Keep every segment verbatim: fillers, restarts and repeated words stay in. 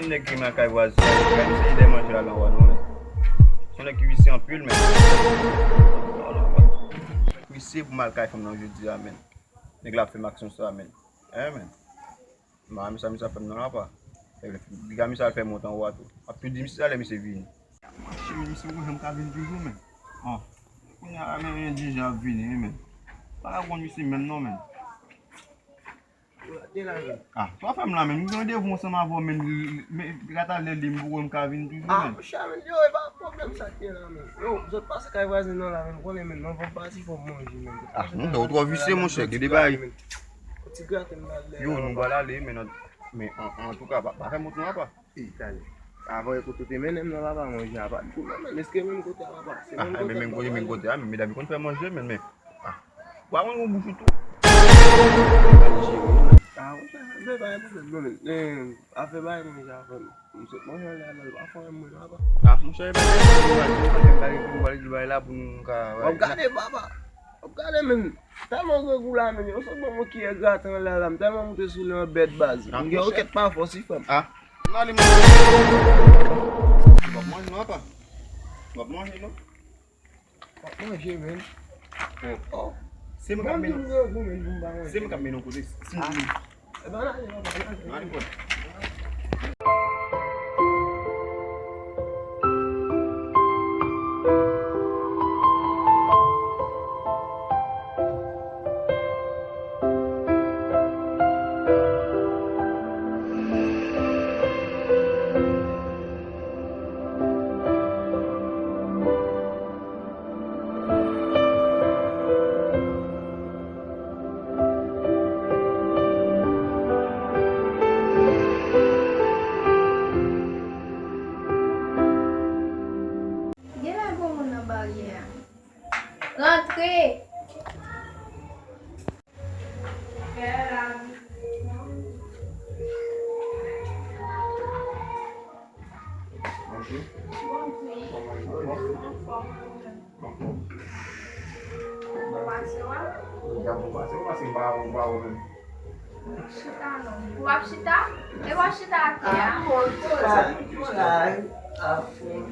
Nèg ki mal kay vwazen, kay misye de manje la nan wa non, men. Se yon nèg ki visye anpil, men. Visye pou mal kay fanm nan jodi a, men. Nèg la ap fè m aksyon sa, men. Hein, men. M pa renmen sa misye ap fè m nan la, pa. Piga misye al fè mont anwa tou. M ap tou di misye talè misye vini. Mache, men misye mwen janm ka vin toujou, men. Bon. Kounye a, men, men, Dija ap vini, wi, men. Pa ka konn misye menm non, men. Yo, te la, men. Ah, sa w fè m la, men. M gen randevou ansanm avè w, men. Men, piga talè li, m poko m ka vin toujou, ah, men. Monchè, men, yo, e pa pwoblèm sa k te la, men. Yo, zòt pase kay vwazen nan la, men. Konnen, men, nan van pati fò m manje, men. Ah, monchè, ou twò visye, monchè. Gen de bagay. Ti graten m nan lè. Yo, nou pral ale, men, men, an, antouka, pa, pa fè mont non, apa. E, talè. Avan, e kote w te mennen m nan, papa, manje a pa t gou non, men. Èske menm kote a, papa? Se menm kote a, men menm kote a, men medam yo konn fè manje, men, men. Ah. Ou pa konn yon bouch ou tou. Ah, monchè, men pa gen pwoblèm non, men. Eh, afè bay manje a, frè m. M sot manje anlè a, men l pa fè mwen, papa. Ah, monchè, e pa gen pwoblèm, pa gen pwoblèm, pa gen pwoblèm, bay la pou nou ka, w ap gade, papa. W ap gade, men. Tèlman grangou la, men. Yo sot ban mwen kiyè graten anlè a la, m tèlman moute sou li an bèt baz. M gen yon kèt pa fò, si frè m. Ah. N ale manje. W ap manje non, apa? W ap manje non? W ap manje, men. Oh. Se mwen k ap mennen w. Se mwen k ap mennen w kote. Si m vini. E pa n ale, papa, n ale. N ale, bon. Genlè gen moun nan baryè a. Rantre! Bonjou. Bonjou. Kòman nou ye? Anfòm. Anfòm. Ou pase w a? Ou pase, ou pase, ou pa wè, ou pa wè menm. Chita non. Ou ap chita? E w ap chita atè a? Ah, bon, bon la.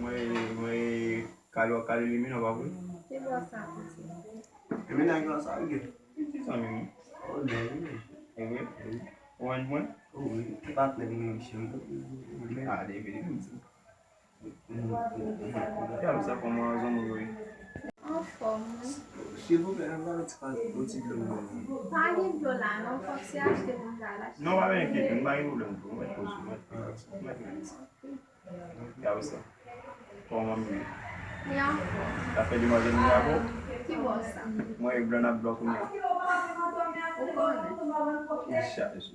Mwen, mwen, Kale w ap kale limena, pa vre? Ki bò sa, piti? E mennaj ou sa l gen? Piti zanmi m. Oh, bèl wi, mesye. E vre? Wi. Ou wè mwen? Oh, wi. Patnè m, mesye. Ah, depi, depi m di. Gade sa, kòman zanmi yo ye? Anfòm, wi. Silvouplè, ann ba m ti pa, yon ti dlo mwen. Pa gen dlo la, non. Fòk se achte pou m ta al achte. Non, pa gen enkyete, m pa gen pwoblèm tou. Mwen poze, mwen poze. Gade sa. Kòman m ye? Li anfòm. Sa fè demwazèl m avè w? Ki bò sa? Mwen e blan ap blan kounye a. Ou konnen. Ou chaje.